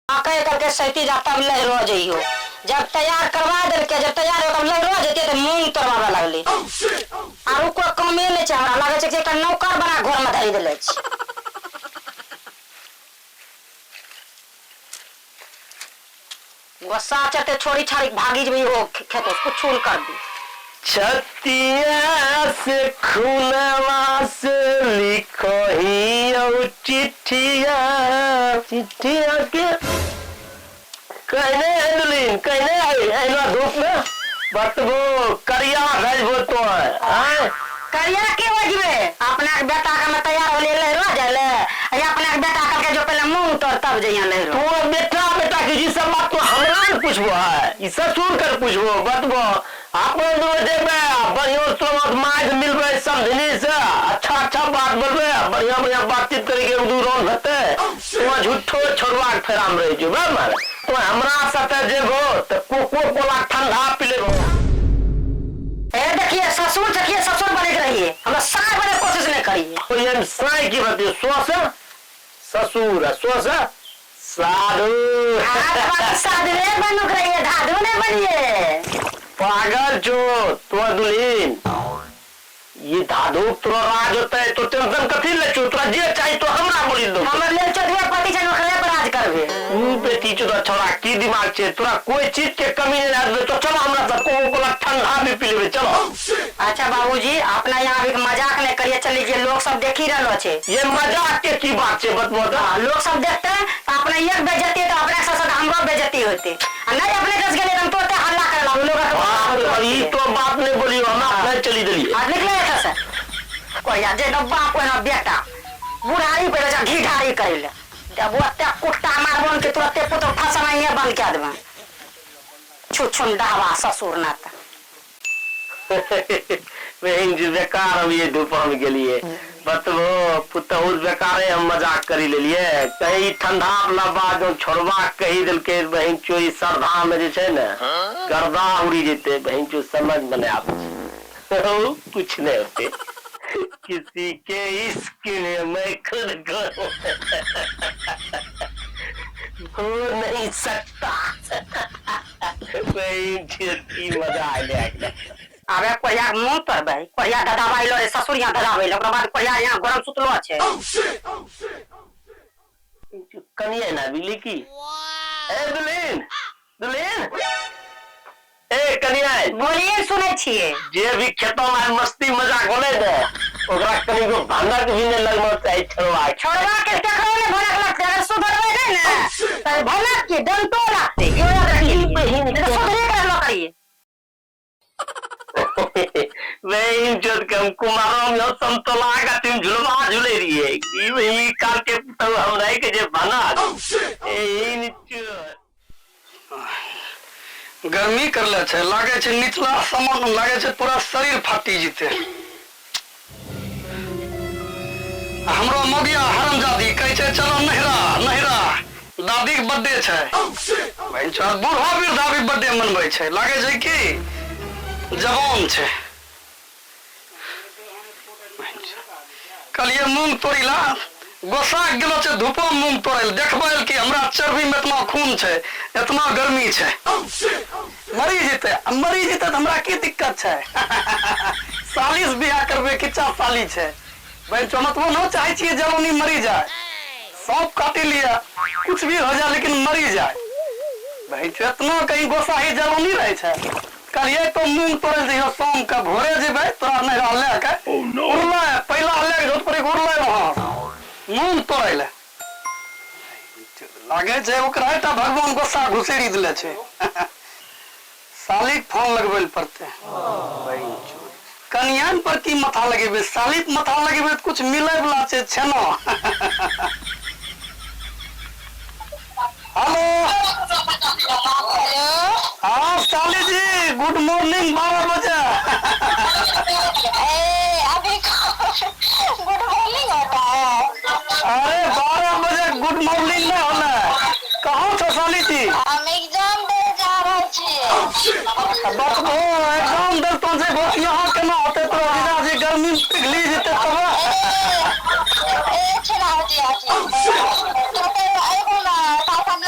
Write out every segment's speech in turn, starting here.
कहि करके सैती जा तब लहरो जइयो। जब तैयार करवा देलकै, जब तैयार हो तब लहरो जइतियै तऽ मूँग तोड़बाबे लगलै। आरो कोइ कामे नहि छै, हमरा लागै छै कि एकटा नौकर बना घरमे धरि देले छै। गोस्सा चढ़ते छोड़ी छाड़ी भागी जेबै हो खेतो कुछो नहि करबी। छतिया से खुनवा से लिखही औ चिट्ठिया चिट्ठिया के कहने है दुलीन कहने है एना धूप में बतबो करिया भेजबो तो आय। करिया के बजबे अपना के बेटा के में तैयार होले लहरो जाय ले, आ अपना के बेटा करके जो पहले मुंह तोड़ तब जइया लहरो। तू बेटा बेटा के जी सब बात तो हमरा ने पूछबो है, ई ससुर कर पूछबो बतबो। अपन दो जेबे बढ़िया तो माइक मिलबे समझनी से अच्छा अच्छा बात बोलबे, बढ़िया बढ़िया बातचीत करे के दू राउंड हेते। तो झूठो छोड़वा के फेरा में रह जेबे मारे। तो हमरा साथे जेबो तो कोको कोला ठंडा पी लेबो। ए देखिए ससुर देखिए ससुर बने के रहिए, हमरा साय बने के कोशिश नहीं करिए। तो ये साय की बात है, सो से ससुर सो से साधु। साधुए बनू के रहिए, धाधु नहीं बनिए। पागल जो तो दुल्हीन ये धाधु तोरा राज होते है तो टेंशन कथी ले छो, तोरा जे चाहिए तो हमरा बोली दो। हमर लेल चौधरी पति छन ओकरे पर राज करबे। ऊ बेटी चो तो छोरा की दिमाग छे, तोरा कोई चीज के कमी नहीं रहत, तो चलो हमरा सब कोको कोला ठंडा भी पी लेबे चलो। अच्छा बाबूजी अपना यहाँ भी मजाक नहीं करिए, चल लीजिए लोग सब देखी रहलो छे। ये मजाक के की बात छे बतबो तो? हाँ, लोग सब देखते तो अपना एक बेइज्जती तो अपने साथ साथ हमरो बेइज्जती होते, आ नहीं अपने दस गेले हम तोरते हल्ला करे लागलो लोग के बाप रे, ई तो बात नहीं बोलियो, हम अपने चली देलिए। हां निकले एतऽ से कोया जे न बाप न बेटा बुढ़ारी पे जा घी ढारी करे ले, जब ओते कुत्ता मारबो के तुरते पुतो फसनाइए बंद कए देबे। छुछुन डावा ससुर ना त। बहन जी बेकार हम ये धूप हम गेलिए बतबो पुतहु बेकारे हम मजाक करी लेलिए। कहीं ठंडा वाला बात जो छोड़वा कही देलकै बहन चोरी सरधा में जे छै ने गर्दा उड़ी जेते बहन चो समझ में नहीं आबै छै। कुछ नहीं होते किसी के इश्क में मैं खुद को हो नहीं सकता। बहन चो मजा आ गया। आबे कोहिया मुंह तोड़बै, कोहिया धधाबै लो ससुर यहाँ धधाबै लो, ओकरा बाद कोहिया यहाँ गरम सुतलो छै। कनिया ना बिली की ए दुल्हीन दुल्हीन ए कनिया बोलिए सुनै छियै। जे भी खेतो में मस्ती मजाक होले ने ओकरा कनी को भनक भी नहीं लगना चाही। छोड़वा छोड़वा के केकरो नहीं भनक लगतै, अगर सुधरबै नहीं ने त भनक के डंटो लगतै। यो याद रखिए बहिन तो सुधरे के रहलो करिए। वही जोत के हम कुमारों में समतोला का तुम झुलवा झुले रहिए ई वही काल के तो हम रहे के जे बना ए नीचे गर्मी करले छै, लागे छै निचला सामान लागे छै पूरा शरीर फाटी जेते। हमरो मोगिया हरामजादी कहै छै चलो नहिरा नहिरा दादी के बर्थडे छै। बहन चोद बूढ़ो वृद्धा भी बर्थडे मनबै छै, लागे छै कि जवान छै। कहलिए मूंग तोड़िला गोसा गेलो छै धूपो मूंग तोड़ै देखबै कि हमरा चर्बी में इतना खून छै इतना गर्मी छै, मरी जेतै मरी जेतै तऽ हमरा की दिक्कत छै। सालिस बियाह करबै किच्चा साली छै। बहन चोद हम नहि चाहै छियै जवानी मरी जाय, सांप काटि लिअ कुछ भी हो जाए लेकिन मरी जाए। बहन चोद इतना कहीं गोसा ही जवानी रहै छै। कहलिए तो मूंग तोड़े जइयो शाम के भोरे जेबै तोरा नहिरा लए के उड़लै पहिला लए के जोत पर उड़लै वहां मूंग तोड़ै लए। लागे छै ओकरा एकटा भगवान गोस्सा घुसेरी देले छै। सालीक फोन लगबै लए पड़तै। कनियान पर की माथा लगेबै, सालीक माथा लगेबै तऽ कुछ मिलै वाला छै छेना। हेलो हाँ साली जी गुड मॉर्निंग 12 बजे। अभी गुड मॉर्निंग होता है। अरे 12 बजे गुड मॉर्निंग नहीं होला। कहाँ छो साली जी? हम एग्जाम दे जा रहे छिए। बतबो एग्जाम दे तो जे बहुत यहाँ केना होते तो जीजा जी गर्मी में पिघली जेते तब। ए छना जी जी तो एगो ना साथ हम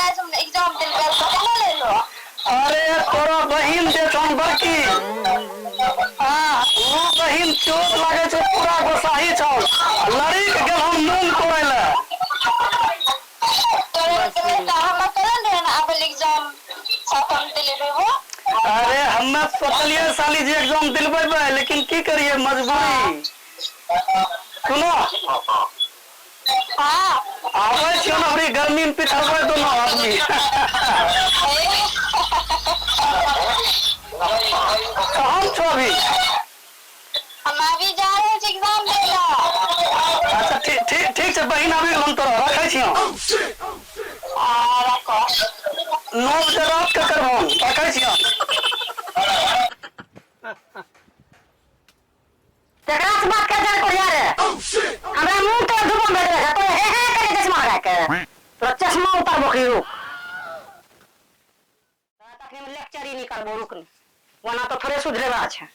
चोट लागै छै पूरा गोसाही छौ लड़ी के गेल हम मूंग तोड़ै लए। अरे हमे सोचलिए साली जी एग्जाम दिलबेबै, लेकिन की करिए मजबूरी। सुनो, आबै छियौ ने अबरी गर्मी में पिछड़बै दोनों आदमी। कहाँ छो अभी? हम अभी जा रहल छी एग्जाम दै लए। अच्छा ठीक ठीक ठीक छै बहिन, आबि गेल हम तोरा रखै छियौ। आ राखो। 9 बजे रात के करबो, रखै छियौ। केकरा से बात कर जान कोरिया रे? हमरा मुंह तो धूप में भेजले छै तो हे हे करे चश्मा लगा के। तोरा चश्मा उतारबो की रुक। तखने में लेक्चर ही नहीं करबो, रुक नहीं। ओना तो थोड़े सुधरेबा छै।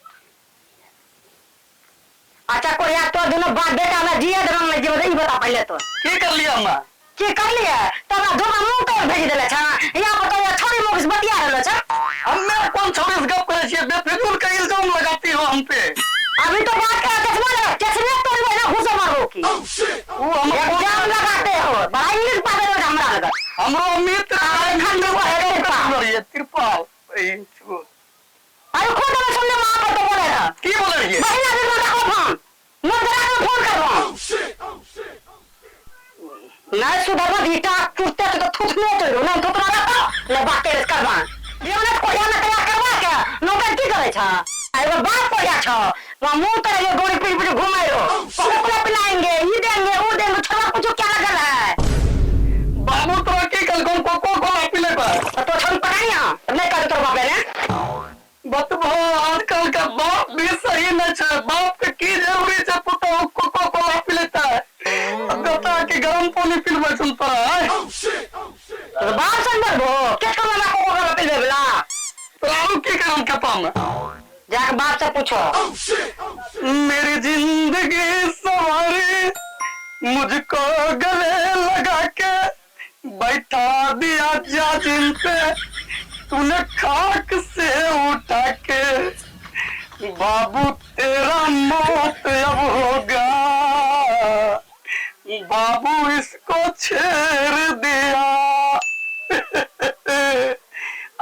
अच्छा कोरिया, तो दोनों बाप बेटा में जिए देना नहीं जिए, ई बता पहले तो। की कर लिया हमे? की कर लिया? तोरा धूप में मुंह तोड़ भेज देले छ। यहाँ पर तो ये छोरी मुख से बतिया रहलो छ। हमे कोन छोरी से गप करे छियै? बेफिजूल के इल्जाम लगाती हो हम पे। अभी तो बात कर, चश्मा लगा, चश्मे तोड़ ना घुसो मारो की। ऊ हम एग्जाम लगाते हो, बड़ा इंग्लिश पढ़े हो हमरा लगा। हमरो मित्र खंड हुआ है तिरपाल। तिरपाल बहिन चोद। अरे खुद हमें सुनने वहां पर तो बोले रहा। की बोले रहिए? बहिन अभी मैं रखो फोन, मुद्रा में फोन करबो। नहीं सुधरबो ईटा टूटते तो थुथने चलू ना थुथना रहता ले बात तेरे करबा। जीवन कोया ना तैयार करबा के नौकर की करे छ? एगो बाप कोया छ वहाँ मुंह तरह ये गोली पीट पीट घुमाए हो, कोको कोला पिलाएंगे, ये देंगे वो देंगे, छोड़ा कुछ क्या लगल है? बाबू तोरा की कल कोको कोला पिले पर? तो छोड़ पता नहीं हां नहीं कर तोर बाप ने। बतबो आजकल का बाप भी सही नहीं छे। बाप के की जरूरी छे पुतोह कोको कोला पी लेता है? बेटा के गरम पानी पिलबै छन तोरा आय। तो बाप संग बोलबो के कमा कोको कोला पिलबे बला? तोरा आरू की करम खेपा में? जाके बाप से पूछो। मेरी जिंदगी सवारी मुझको गले लगा के बैठा दिया जाजिम पे, तूने खाक से उठा के, बाबू तेरा मौत अब होगा, बाबू इसको छेड़ दिया।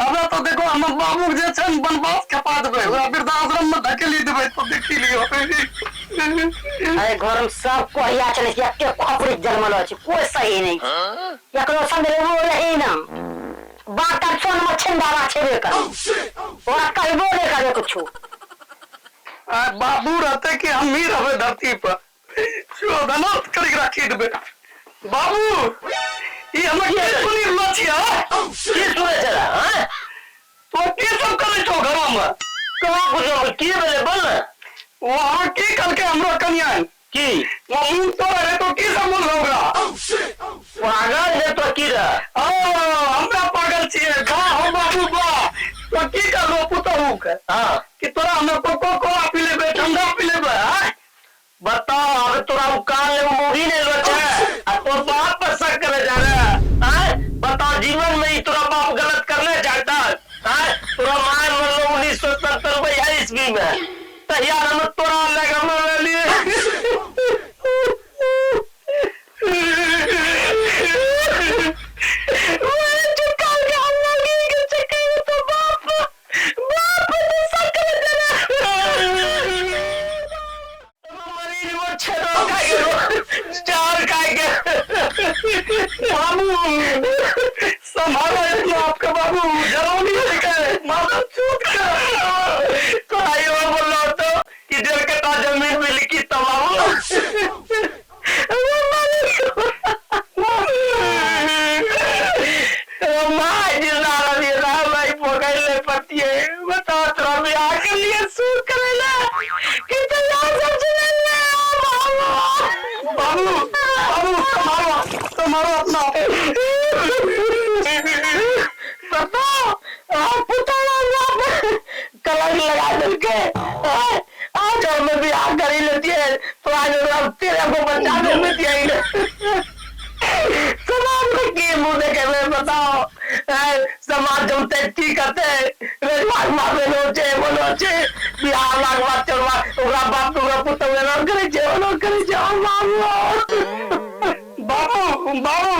अबे तो देखो हम बाबू के जे छै ने वनवास खपा देबै, ओकरा वृद्धाश्रम में धकेली देबै, तो देखी लियो। अरे घर में सब कोहिया चले छै, एके खोपड़ी जन्मल छै, कोई सही नहीं। एकरो संग एगो रही ना बात तर सोन में छिंदावा छेबे कर, ओकरा कहबो नहीं करे कुछो। आ, बाबू रहते कि हम ही रहबे धरती पर, चोदनाथ करी राखी देबै। बाबू ई हमर की सुनी रहलो छियै? की सुनै छला हैं? तो की सब करै छौ घरो में? कहाँ बुझल की भेलै बोल ने। वहाँ की कहलकै हमरो कनिया? की वो मुंह तोड़े रहे तो की सब बोललो ओकरा? पागल है तो की रह? ओ हमरा पागल छियै? वाह हो बाबू वाह, तो की कहलो पुतहु के? हाँ कि तोरा हमे कोको कोला पी लेबै, ठंडा पी लेबै? आँय बताओ अब तोरा उ कान ले मोही नहीं लो छे आ तोर बाप पर शक करे जा रहा है। बताओ जीवन में ही तोरा बाप गलत करने चाहता है? तोरा माय मरलो 1997 ईस्वी में, तहिया हम तोरा लगे मरलिए। बाबू संभालो अपना आपका बाबू, जरौनी के माता चूत के। तो आइयो बोलो तो कि डेढ़ कट्ठा जमीन मिली की तो बाबू। माँ जिंदा रही भाई पकड़ ले पति है, बताओ तोरा बियाह के लिए सूट करे ले कि तैयार सब चले ले। बाबू बाबू संभालो संभालो अपना। बताओ पुतला बाप कलंक लगा देलके। आज हम बियाह कर ही लेती है तो आज हम तेरे को बचा दे लेती है। समाज में की मुंह देखे में बताओ। समाज जनते की कहते रजवार मामे नो छै बोलो छै बिहार लाग बात चोरवा ओकरा बाप ओकरा पुतहु एना करै छै ओना करै छै। ओ बाबू बाबू बाबू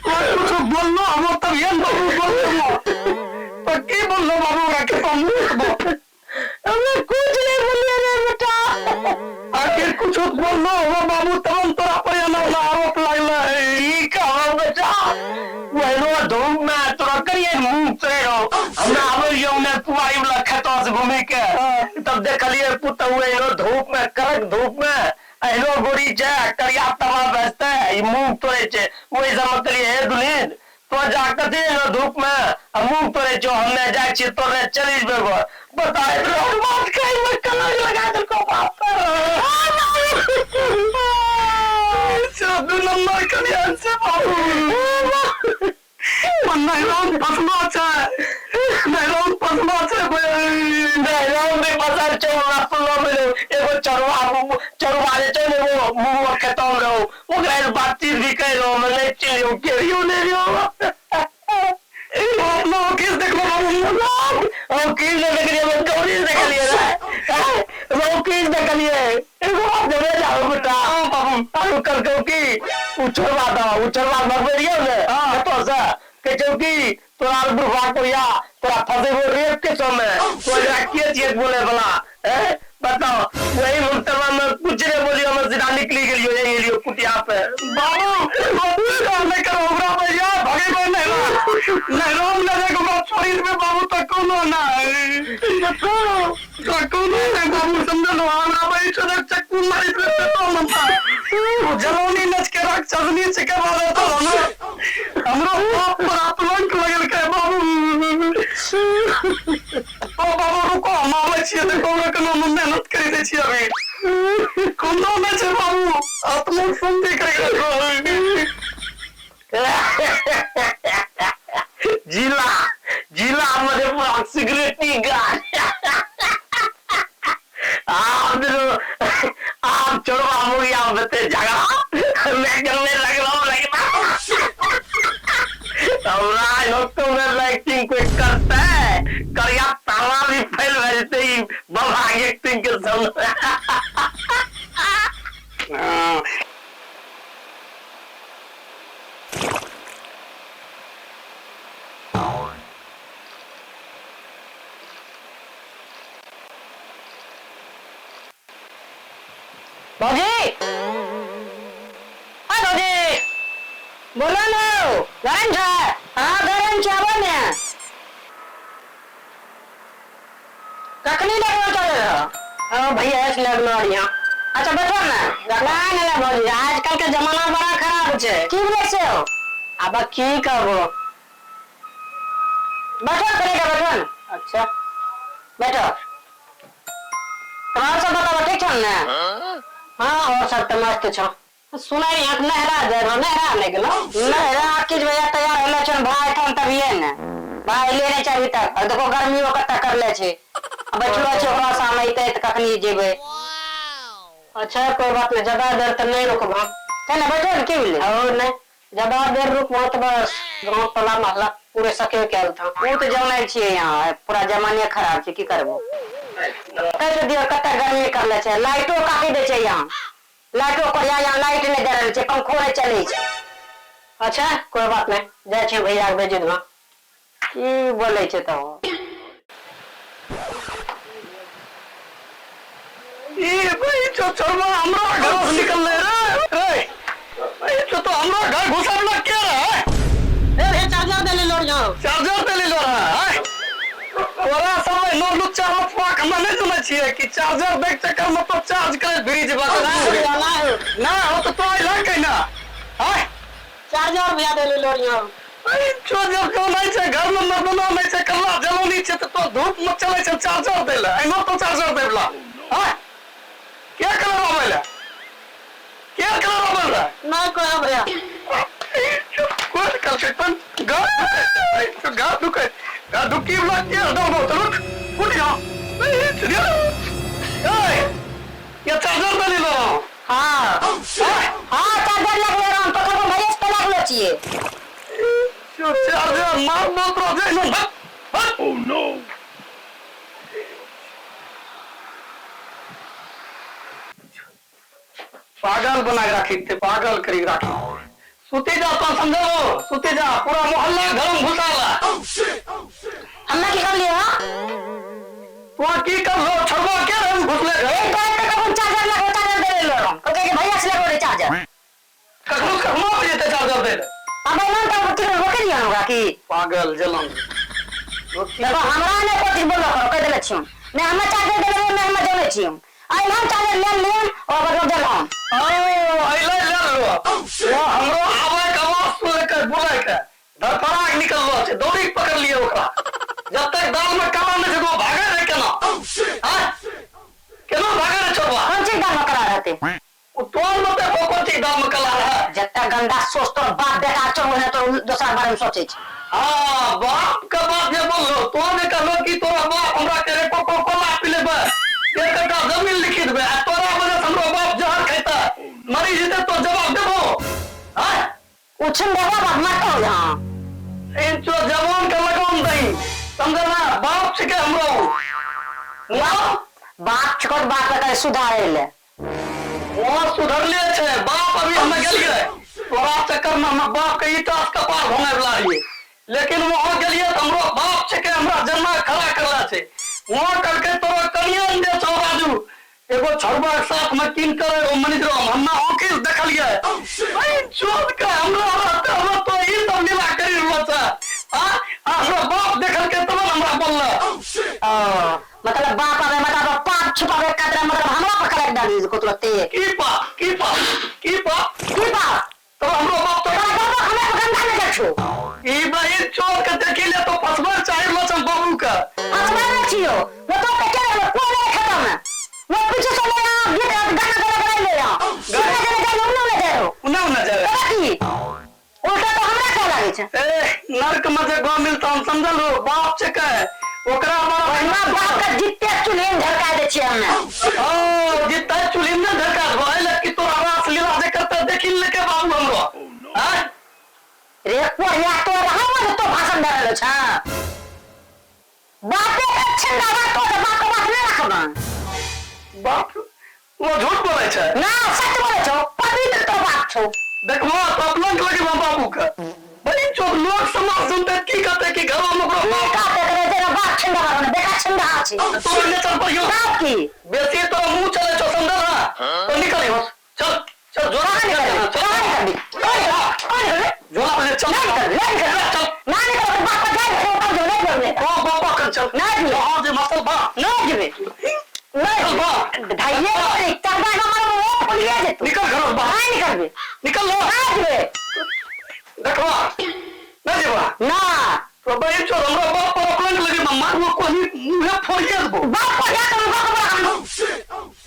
कुछ बोललो हम तब ये बाबू बोललो तो की बोललो बाबू ओकरा के तो मूर्ख बो। हमें कुछ नहीं बोलिए रे बेटा। आखिर कुछ बोललो हो बाबू तब तोरा पर एना वाला आरोप लागले। की कहब बेटा वहनो धूप में तोरा करिए मुंह तोरे रहो। हमरा आबै रहियो ने पुआरी वाला खेतो से घूमी के तब देखलिए पुतहु एनो धूप में कड़क धूप में एहनो गोरी छै करिया तवा बेचते ई मुंह तोड़े छै। ओहि सब कहलिए हे दुल्हिन तो जा कथी एनो धूप में आ मुंह तोड़े छौ हमे जाइ छियै तोरे चलि जेबै घर। बता इतना बात कहि में कलर लगा देलको बाप। दू नंबर कलियान से बाबू नहरों फसलो छै नहरों फसलो छै। नहरों में फसल छौ हमरा सुनलो मिलो एगो चरवा चरवा जे छै ने एगो मुँह खेतो में रहो ओकरा से बातचीत भी करियो हम नहीं चिल्लियो केरियो नहीं रियो। अपना वकील देखलो बाबू। वकील ने देखलिए हम गौरी देखलिए रे वकील देखलिए एगो बात देवे जाओ बेटा। बाबू आरु कहलकौ की उ छोड़वा दो उ छोड़वा भगबै रहियो ने खेतो से कहै छौ की तोरा बुढ़वा कोरिया तोरा फसेबो रेप के समय तो एकरा के छियै बोले वाला हैं बताओ। वही मुमतवा में कुछ नहीं बोलियो हम सीधा निकली गेलियो यही गेलियो कुटिया पे। बाबू बाबू नहीं करो ओकरा भैया भगेबै नहरो नहरो में ले जाके ओकरा छोड़ी देबै बाबू तऽ कोनो नहि तो कोनो नहि बाबू समझलो हमरा भाई छोड़े चक्कू मारि देबै तो हमरा जलौनी नच के राक्षसनी छिके बाबू तो ना हमरो बाप पर अपलंक लगलकै बाबू। ओ बाबू रुको हम आबै छियै देखो ओकरा केना हम मेहनत करि दै छियै अभी कोनो नहि छै बाबू आत्मा शांति करि जिला जिला मधेपुरा सिगरेटी गाछ आप आप चोरवा मुड़िया बते झगड़ा मैं करने लगलो लगना हमरा लोग में एक्टिंग कोई करता है करिया ताला भी फैल भए जेतै ई बाबा के एक्टिंग के सामने। भौजी हाँ भौजी बोलो न गरम छै। हाँ गरम छै आबो ने कखनी लगलो चले रहो भैया ऐसे लगलो यहाँ। अच्छा बैठो ना ना ना भौजी आजकल के जमाना बड़ा खराब छै। की बोले से हो अब की कहबो बैठो करेगा बैठो ना। अच्छा बैठो तुम्हारा सब बताओ ठीक छौ ने। हाँ और सब तो मस्त छौ। सुनाई यहाँ नहरा जाय रहो नहरा नहीं गेलो नहरा किछ भैया तैयार होले छन भाई ठाम तभिए ने भाई ले नहीं छै अभी तक। और देखो गर्मियो कत्ता करले छै बैठलो छै ओकरा सामने अइतै तऽ कखनी जेबै। अच्छा कोई बात नहीं ज्यादा देर तो नहीं रुकबो है ना बैठो ने की भेलै। और नहीं ज्यादा देर रुकबो तो बस गाँव टोला मोहल्ला पूरे सके के था। ओ तऽ जानै छियै यहाँ पूरा जमाने खराब छै की करबो। कैसे दियो कत्ता गर्मी करले छै लाइटो काटि दै छै यहाँ लाइटो कोरिया यहाँ लाइट नहीं दे रहल छै पंखो नहीं चलै छै। अच्छा कोई बात नहीं जाइ छियै भैया के भेज देबो। की बोलै छै तऽ ई भाई जो चोरवा हमरा घर से निकलले रे रे ई जो तो हमरा घर घुसवला के रे ए चार्जर दे ले जाओ चार्जर दे ले रहा है तोरा सब नो लुच्चा लफुआ के हमरा नहीं सुनै छियै कि चार्जर देख चक्कर में तो चार्ज करे ब्रिज बा ना हो तो तो आइला कहिना हाय चार्जर भैया दे ले जाओ। अरे जो जब क्यों नहीं छै घर में मर्दना नहीं छै कल्ला जलौनी छै तो धूप में चलै छै चार्जर दे ले एनो तो चार्जर देबला हाय क्या कलर आबैला क्या कलर आबैला नहीं कोई भैया कोई कल के पन गा गा दुके गा दुकी वाला के दो तो रुक उठ जा ए ये चार्जर दे ले हाँ हाँ चार्जर लगले रहन तो भैया से लगलो छियै। चार्जर मार बोत रह जाए ना। Oh no! पागल बना के राखी थे, पागल करी राखी। सुते जा तो समझो, सुते जा, पूरा मोहल्ला घर में घुसाला। हम्मे की कर लियो? तू की कर लो छोड़बो के हम घुसले घर? एक बार तक अपन चार्जर लगो, चार्जर दे लो हम। ओके के भैया से लगो रे चार्जर। कखनो कखनो हो जेते चार्जर दे। अब ना तो की रोके दियो हमरा की? पागल जलन। देखो हमरा ने कोई बोलो करो, कह देले छियो। ने हम चार्जर दे ले, ने हम देले छियो। आई हम चार्जर ले लियन और बदल देलो हम। ओ अइले ले लो। वो हमरो आवे के आवाज सुन के बुलाय के धरफड़ा के निकललो छै, दौड़ी के पकड़ लियो ओकरा। जब तक दाल में काला नहीं छै तो भागे रे केना? हां केना भागे रे छोड़वा? कौन चीज दाल में काला रहते? ओ तोर मते कोन चीज दाल में काला रहे? जत्ता गंदा सोच तोर बाप बेटा चोर है तो दोसर बारे में सोचे छै। हां बाप के बात जे बोललो, तो ने कहलो कि तोरा बाप हमरा के रे कोको कोला पी लेबे, एक कट्ठा जमीन लिखी देबे, आ तोरा वजह से हमरो बाप जहर खैता मरी जेते तो जवाब देबो। हां उछन देबो बाप मरतो हां। इन चो जवान के लगाम दई, समझ ना? बाप छिके हमरो। बाप छिको बाप के सुधारे ले। वो सुधरले छै बाप। अभी हम गेलिए तोरा चक्कर में हम बाप के ईटा से कपार भंगे वाला रहिए, लेकिन वहां गेलिए त हमरो बाप छिके हमरा जन्मा खड़ा करला छै। वहां करके तोरा कनियन जे छौ राजू एगो छोड़बा के साथ में किन करे ओ मैनेजर हम आंखि से देखलिए। भाई चोद के हमरा रहते हमरा तो ई सब लीला करी रहल छै। आ हमरा बाप देखल के तब हमरा बोलला। ओ मतलब बाप आवे मतलब पाप छुपावे कतरा, मतलब हमरा पकड़ के डाली को तुरते। की पाप की पाप की पाप की पाप? तो हमरो बाप तो बाप हमरा गंदा नजर छो। ई बहिन चोर के देखी ले तो फसबर चाहे लो बाबू का। फसबर नहीं छियो वो तो के के कोई नहीं खत्म है। वो पीछे से ले आ गीत गाना गाना गाना ले आ गाना गाना गाना उन्ना जाए उन्ना उन्ना जाए की उल्टा तो हमरा का लागे छै। ए नरक में जे गो मिलता हम समझल हो बाप छै के ओकरा हमरा बाप के जित्ते चुल्ही में झरका दे छियै हमे। ओ जित्ते चुल्ही में झरका देबो एले कि तोरा रास लीला जे करते देखि ले के बाबू हमरो। हां रे कोरिया तो रहा वो तो भाषण दे रहलो छ। बापे के छिंदावा तो बाप के बात नहीं रखबा। बाप वो झूठ बोले छै ना सच बोले छौ, पवित्र तो बाप छौ। देखबो तो अपना के लगे बाबू के बड़ी चोक लोग समाज सुनते की कहते कि घरवा में ओकरो बाप का करे तेरा बाप छिंदावा ने बेटा छिंदा छै तो ने चल पर बाप की बेसी तो मुंह चले छौ समझल ना? तो निकल हो चल चल जोरा निकल चल निकल जोरा पे चल ना निकल ना निकल चल ना निकल बाप का जाए तो ऊपर जो नहीं बोलने हां बापा कर चल ना जी हां जे मसल बा ना जीवे चल बा ढाइये चरदा हमारा वो पुलिया जे तू निकल घर बाहर ना निकलबे निकल लो ना जीवे देखवा ना जेबा ना तो बहिन चोर हमरा बाप पर अपना लगे मारबो कोनी मुंहे फोड़िए देबो। बाप को जा कर बाप को बड़ा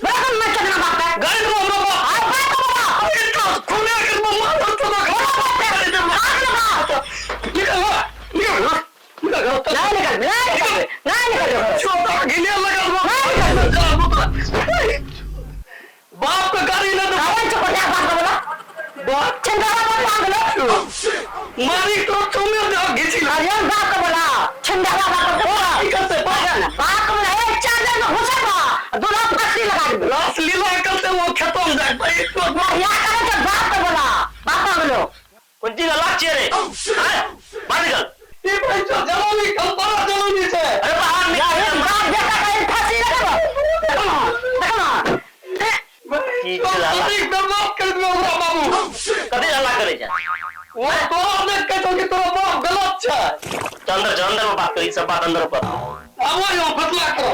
बड़ा मत चकना बाप का गाड़ी दो हमरा बाप। हां बाप को बड़ा इतना खूने कर मार तो बाप पे निकल लो निकल लो निकल घर ना निकल ना निकल ना निकल छोटा गिने लगा बाप का गाड़ी ना दो। कौन चुप जा बाप को बोला बाप छिंदावा बाप मांग लो मारी तो चुमे दे घिची अरे बाप को बोला छिंदावा बाप को बोला की करते बाप बाप को बोला ए चार्जर में घुसा बा दोनों फांसी लगा दे रास लीला करते वो खेतों में जाए भाई तो या करे तो बाप को बोला बाप मांग लो कोन चीज हल्ला छियै रे? हैं? बाहर निकल। ई भाई जो जलौनी कंपरा जलौनी छै। अरे बाहर निकल। बाप बेटा का फांसी लगा देखो ना देखो ना की चला बर्बाद कर दियो हमरा बाबू। कथी हल्ला करे छै? वो तोरा देख के छौ कि तोरा बाप गलत छै। चल अंदर चल, अंदर में बात करी, सब बात अंदर पर। आबो यो फैसला करो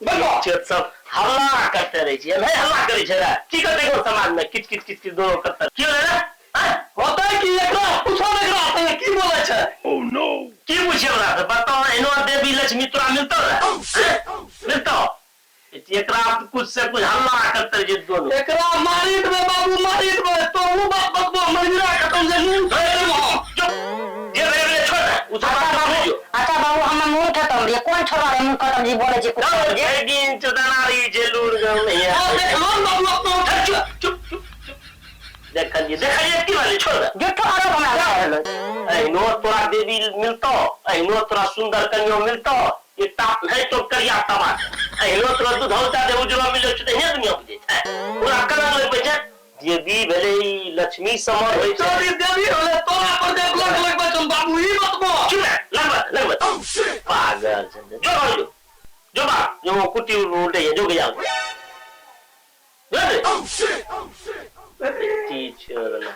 बैठो। चेत सब हल्ला करते रहे छियै, नहीं हल्ला करे छै रे। की करते को समाज में किच किच किच किच दोनों करते क्यों रे? हैं? होता है कि एकरा पूछो एकरा से की बोले छै? Oh no! की पूछे हमरा से बताओ? एनो देवी लक्ष्मी तोरा मिलतो रे? मिलतो? एकरा कुछ से कुछ हल्ला करते रहे दोनों। एकरा मारी देबे बाबू मारी देबे तो उ बात बतबो मंजरा खत्म जे मुंह चुप जे रे रे छोड़ दे उ सब बात बाबू। अच्छा बाबू हम मुंह खत्म रे कोन छोड़ा रे मुंह खत्म जी बोले जे कुछ जे दिन चुदानारी जे लूर गम नहीं है। हां देख लो बाबू अपना चुप चुप चुप देखलिए देखलिए की वाली छोड़ दे झूठो आरोप हमरा लगा रहलो। एहनो तोरा देवी मिलतो, एहनो तोरा सुंदर कन्या मिलतो, एकटा नहि तो करिया तबा, एहनो तोरा दूधौता दे उजलो मिलै छै, एहने दुनिया बुझै छै। पूरा कलंक लगबै छै। देवी भेलै ई लक्ष्मी समान होइ छै। चोरी देवी होले तोरा पर जे कलंक लगबै छौ बाबू, ई बतबो। चुप रह, लगबै लगबै, पागल छै। जो घर जो, जो बा जो कुट्टी उल्टे जो गया जो रे। टीचर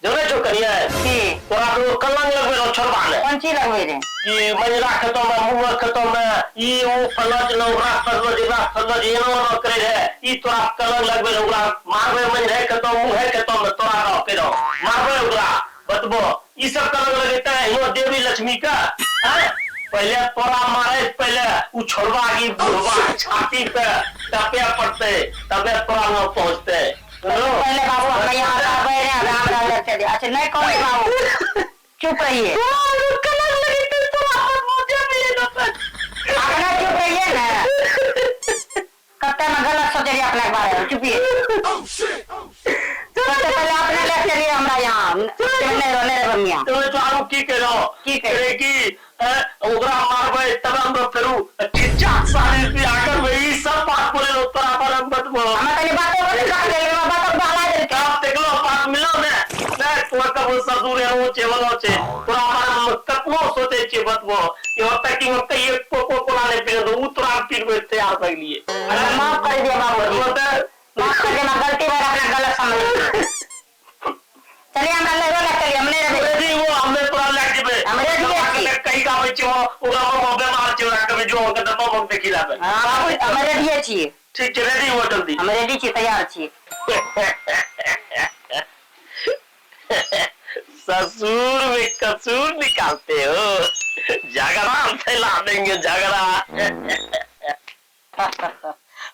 जनै छौ कनिया की? तोरा तो कलंक लगबै रहो छोड़बा ने। कोन चीज लगबै रे? कि मजरा खेतो में, मुँह खेतो में, ई ओ फलना चिलना, ओकरा फलना जे, ओकरा फलना जे, एना ओना करे रहे, ई तोरा कलंक लगबै रहो। ओकरा मारबै मजरे खेतो, मुँहे खेतो में तोरा रहो के रहो मारबै ओकरा। बतबो ई सब कलंक लगेते हियो देवी लक्ष्मी का हैं? पहले तोरा मारे पहले उ छोड़बा की बुढ़वा छाती पे टपे पड़ते, तबे तोरा वहां पहुंचते। पहले बाबू हमरा यहाँ आबै रहे, हमरा लग चलिए। अच्छा नहीं कहू बाबू, चुप रहिए, अपना चुप रहिए ना। कत्ते में गलत सोच रही अपना के बारे में, चुपिए। सबसे पहले अपने लग चलिए हमरा यहाँ, नहीं रहो, नहीं रहो मियाँ। तो तो आरो की करो? की करो? करे की ओकरा मारबै तब हम फेरू चिच्चा सारी रुपया करबै, ई सब बात बोले लो तोरा पर हम बतबो। हमरा तनी बातो बोले कर देल, बातो बहला देल। तब देखलो बात मिलो ने ने तोर कबो ससुर है, वो छे वनो छे, तोरा बारे में कतनो सोचे छे बतबो, यहाँ तक कि हम कहिए कोको कोला नहीं पीने दो, उ तोरा पीबे तैयार भए गेलिए। हमरा माफ कर दिया बाबू, माफ कर देना, गलती भर अपना गलत समझ। चलिए हमरा लगे लग चलिए, हम नहीं रहबे। रेडी वो हमने तोरा लग जेबे। हम रेडी छी। कहीं गाबै छी ओकरा मामा बेमार छै, ओकरा कभी जो के तऽ मामा के खिलाबे। हाँ बाबू, हम रेडी छी। ठीक छै, रेडी हो जल्दी। हम रेडी छी, तैयार छी। ससुर में कसूर निकालते हो, झगड़ा फैला देंगे झगड़ा।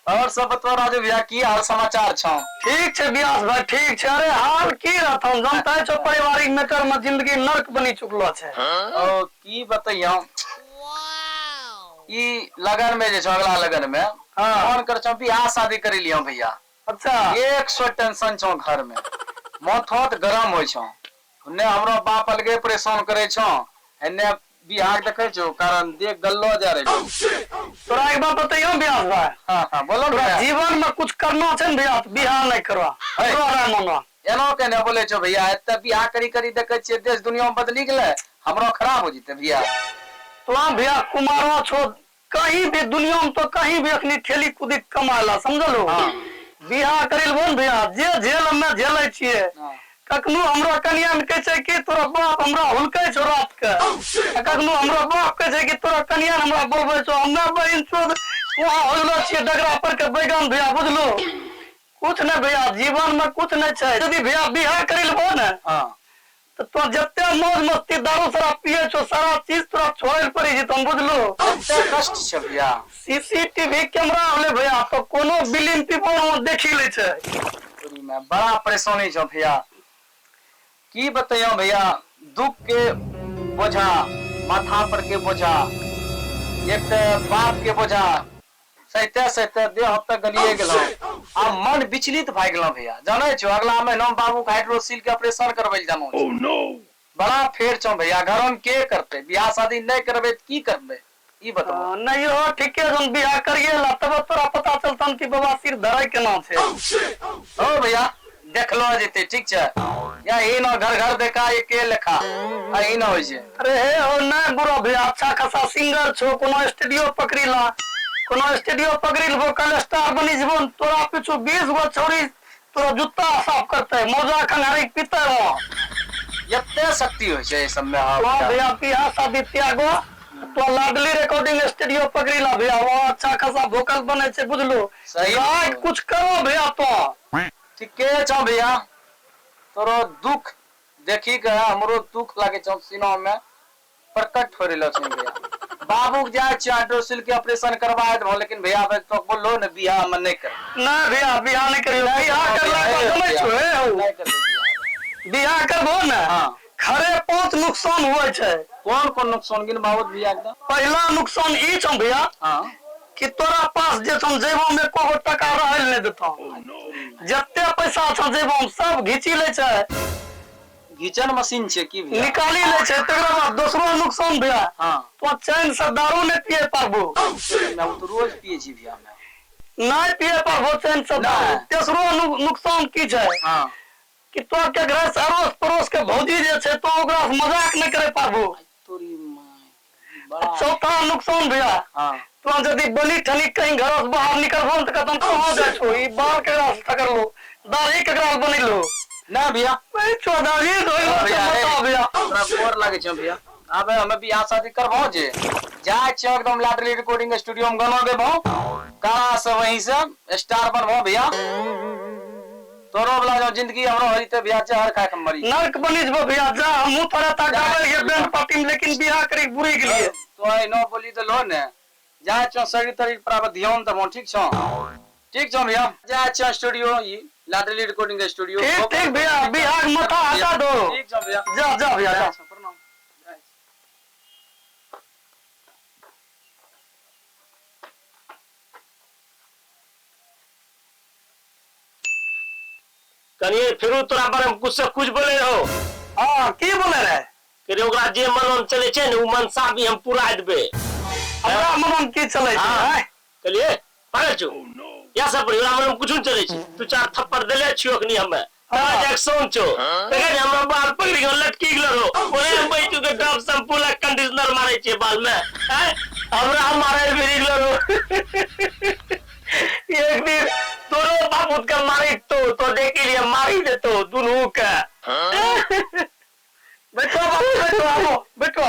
और सब बतवा राजू भैया, की हाल समाचार छौ? ठीक छै व्यास भाई, ठीक छै। अरे हाल की रहत, हम जनता छौ पारिवारिक मैटर में जिंदगी नर्क बनी चुकलो छै। ओ की बतैयौ, ई लगन में जे छौ, अगला लगन में हाँ। फोन कर छौ बियाह शादी करी लियौ भैया। अच्छा। 100 टेंशन छौ घर में, माथो तऽ गरम होइ छौ ने, हमरो बाप अलगे परेशान करे छौ, एने बियाह के देखे छौ कारण देख गल्लो जा रहे। तोरा एक बात बतैयौ व्यास भाई? हाँ हाँ, बोलो तोरा भैया। जीवन में कुछ करना छै ने भैया, बियाह नहीं करवा। है। तोरा मनो एना के ने बोले छौ भैया, एते बियाह करी करी देखे छियै देश दुनिया में बदली गेलै, हमरो खराब हो जेतै भैया। तो भैया कुमारो छो, कहीं भी दुनिया में तो कहीं भी अखनी ठेली कूदी कमाला समझलो। हाँ। बियाह करी लेबो ने भैया, जे झेल हमे झेलै छियै। हाँ। कखनो हमरो कनिया ने कहै छै कि तोरा बाप हमरा हुलकै छौ रात के, आ कखनो हमरो बाप कहै छै कि तोरा कनिया ने हमरा बोलबै छौ। हमे बहिन चोद वहाँ होलो छियै डगरा पर के बैगन भैया, बुझलो कुछ नहीं भैया, जीवन में कुछ नहीं छै। यदि भैया बियाह करी लेबो ने हाँ। तो तो जते मौज मस्ती दारू शराब पिए छो, सारा चीज तोरा छोड़े पड़ी जेतौ, बुझलो। एते कष्ट छै भैया। सीसीटीवी कैमरा होले भैया, तो कोनो बिलिंग पीपल देखी लै छै। पूरी में बड़ा परेशानी छौ भैया, की बतैयौ भैया, दुख के बोझा माथा पर के बोझा, एक तऽ बाप के बोझा सहिते सहिते देह तक गलिए गेलहुँ आ मन विचलित भए गेलहुँ भैया। जानै छौ अगला महीना बाबू के हाइड्रोसिल के ऑपरेशन करबै लए जानो छै। बड़ा फेर छौ भैया, घर में के करतै? बियाह शादी नहि करबै तऽ की करबै, ई बतबो। नहीं हो ठीके, जन बियाह करिए ला तब तोरा पता चलतन कि बाबा सिर धरै केना छै। ओ भैया देखलो जेतै, ठीक छै, या ई न घर घर देखा एके लेखा, आ ई न होइ छै। अरे हे हो नहीं बुरा भैया, अच्छा खासा सिंगर छो, कोनो स्टूडियो पकड़ी ला, कोनो स्टूडियो पकड़ी लेबो, कल स्टार बनी जेबो, तोरा पीछू 20 गो छौरी तोरा जूता साफ करते, मोजा खंगारी पीते वहाँ। एते शक्ति होइ छै एहि सब में। हाँ वहाँ भैया। भैया बियाह शादी त्यागो, तो लाडली रिकॉर्डिंग स्टूडियो पकड़ी ला भैया, वहाँ अच्छा खासा वोकल बने छै, बुझलो। सही। गाय कुछ करो भैया तो। ठीके छौ भैया, तोरो दुख देखी के हमरो दुख लागे छौ, सीना में प्रकट हो रहलो छै भैया। बाबू के जाइ छियै हाइड्रोसिल के ऑपरेशन करवा देबो, लेकिन भैया तो बोललो ने बियाह में नहीं कर। ना भैया बियाह नहीं करियो, बियाह करला के समझ छो हे हो। नहीं करबै बियाह। बियाह करबो ने हाँ। खरे पांच नुकसान हुए छै। कोन कोन नुकसान गिन बाबू बियाह के? पहला नुकसान ई छौ भैया हाँ। कि तोरा पास जे छौ जेबो में एको गो टका रहल नहीं देतौ, जते पैसा छौ जेबो में सब घीची लै छै। घिचन मशीन छै की भैया? निकाली लै छै। तकरा बाद दोसरो नुकसान भैया, तो चैन से दारू नहि पिए पारबो। मैं ओ तो रोज पिए छी भैया। मैं नहि पिए पारबो चैन से दारू। नहि। तेसरो नुकसान की छै कि तो के घर से अड़ोस पड़ोस के भौजी जे छै, तो ओकरा से मजाक नहि करे पारबो। तोरी माय बड़ा। चौथा नुकसान भैया, तो यदि बनी ठनी कहीं घर से बाहर निकलबो ने तऽ कहतन कहाँ जाइ छो, ई बाल केकरा से टकरलो, दाढ़ी केकरा से बनेलो? ना भैया। चौधरी धोइलो छै भैया, माथा भैया। तोरा गोर लागै छै भैया। आबे हमे बियाह शादी करबो जे जाय छियो एकदम लाडली रिकॉर्डिंग स्टूडियो में गाना गेबो, कारा से वहीं से स्टार बनबो भैया। तोरो वाला जो जिंदगी हमरो हो जते भैया, जहर खाए के मरी। नर्क बनी जबो भैया। जा, हमहूँ तोरा ता गाबै रहियै बैंड पार्टी में, लेकिन बियाह करी बुरी गेलियै। तो आई नो बोली तो लो ने जाय छो, शरीर तरीर पर आब ध्यान देबो। ठीक छो? ठीक छो भैया, जाय छो स्टूडियो, ई लाडली रिकॉर्डिंग स्टूडियो। ठीक ठीक भैया, बियाह के माथा हटा दो। ठीक छो भैया। जा जा भैया, जा। जाय छो, प्रणाम। जाय छो। कनिए फिरू तोरा बारे में कुछ से कुछ बोले रहो। हाँ, की बोले रे? कि ओकरा जे मन में चले छै ने, उ मनसा भी हम पूरा देबे। हमरा मन की चलै छै? आँय? कहलिए पागल छौ या सब पर, ओकरा मन में कुछ नहीं चले छै। तू चार थप्पड़ देले छियो अखनी हमे, तोरा जे एक्शन छौ देखे ने, हमरा बाल पकड़ि के लटकी गेलो रहो। ओहे हम बैठ के डब शैम्पू ला कंडीशनर मारै छियै बाल में। आँय? हमरा मारै भी गेलो रहो। एक दिन तोरो बाबू के मारी तो देखी लिए मारी देतो दुनू के। बैठो बाबू, बैठो, आबो बैठो।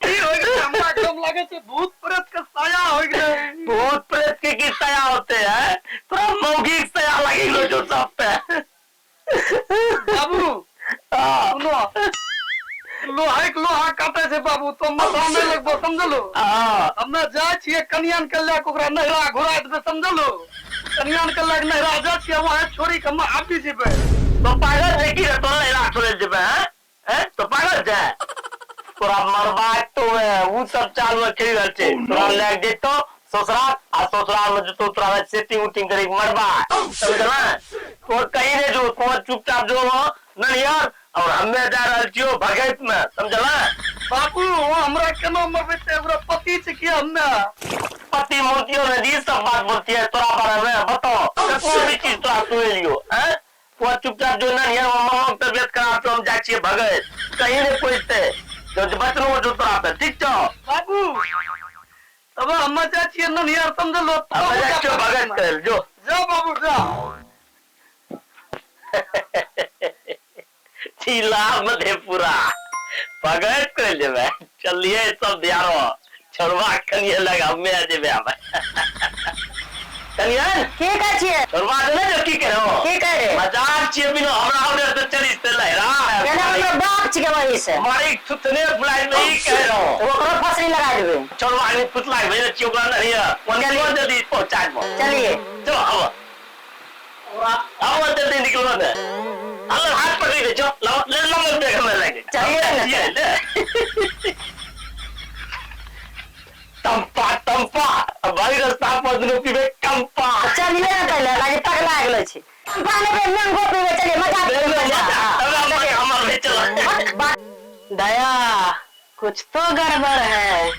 की हो गेलै? हमरा एकदम लागै छै भूत प्रेत के साया हो गेलै। भूत प्रेत के की साया होते हैं? तोरा मौगी के साया लगी गेलो जो सब पे। बाबू, सुनो, लोहा के लोहा काटे छै बाबू, तो माथा नहि लगबो, समझलो? हमे जाइ छियै कनियान के लए के ओकरा नैहरा घुरा देबै, समझलो? कनियान के लए के नैहरा जाइ छियै, वहाँ छोड़ी के हम आबि जेबै। तो पागल है की रे? तोरा इलाज छोड़े जेबै हैं? हैं? तो पागल छै? तोरा मरबाक तो है, उ सब चाल में खेल रहल छै। तोरा लए के जेतो ससुराल, आ ससुराल में जेतो तोरा सेटिंग उटिंग करे के मरबा, समझला? तोर कहीं नहीं जो, तोर चुपचाप जो हो ननियर, और हमे जा रहल छियो भगैत में, समझला? बाबू, ओ हमरा केना मरबेतै? ओकरा पति छै कि हमे? पति मोतियो ने जी सब बात बोलती है तोरा बारे में। बताओ, कतना भी चीज तोरा सुन लियो हैं? तो चुपचाप जो ननियर, मामा के तबियत खराब छौ, हम जाइ छियै भगैत, कहीं नहीं पहुँचते जो बचनो जो तोरा पे। ठीक छौ? बाबू, तब हमे जाइ छियै ननियर, समझलो? हमे जाइ छियो भगैत करे जो। जा बाबू, जा। जिला मधेपुरा भगैत करे जेबै। चलिए सब ध्यानो छोड़वा कनिए लग हमे जेबै। आबै कनियन। की कहै छियै? छोड़वा देने जो की करो? की कहै रे? मजाक छियै बिनो, हमरा ओने से चली से लहरा। केना हमरा बाप छिकै वही से? मारी थुथने फुलाइ में ई कह रहो। तऽ ओकरो फसरी लगा देबै। छोड़वा के फुतला के भेजे छियै ओकरा नहीं है ओने जल्दी पहुंचा देबो। चलिए। चलो आबो आबो, जल्दी निकलो ने। हलो, हाथ पकड़ के चलो, लो ले लो, देख हमें लगे। चलिए ने। चलिए ले। टम्पा टम्पा भाई, रास्ता पर दुनू पीबे कंपा। चलिए ने, पहिले लागे पगला गेलो छी। पानी पे मैंगो पीबै, चलिए मजा ले ले, मजा। मजा हमर भी चलो। दया, कुछ तो गड़बड़ है।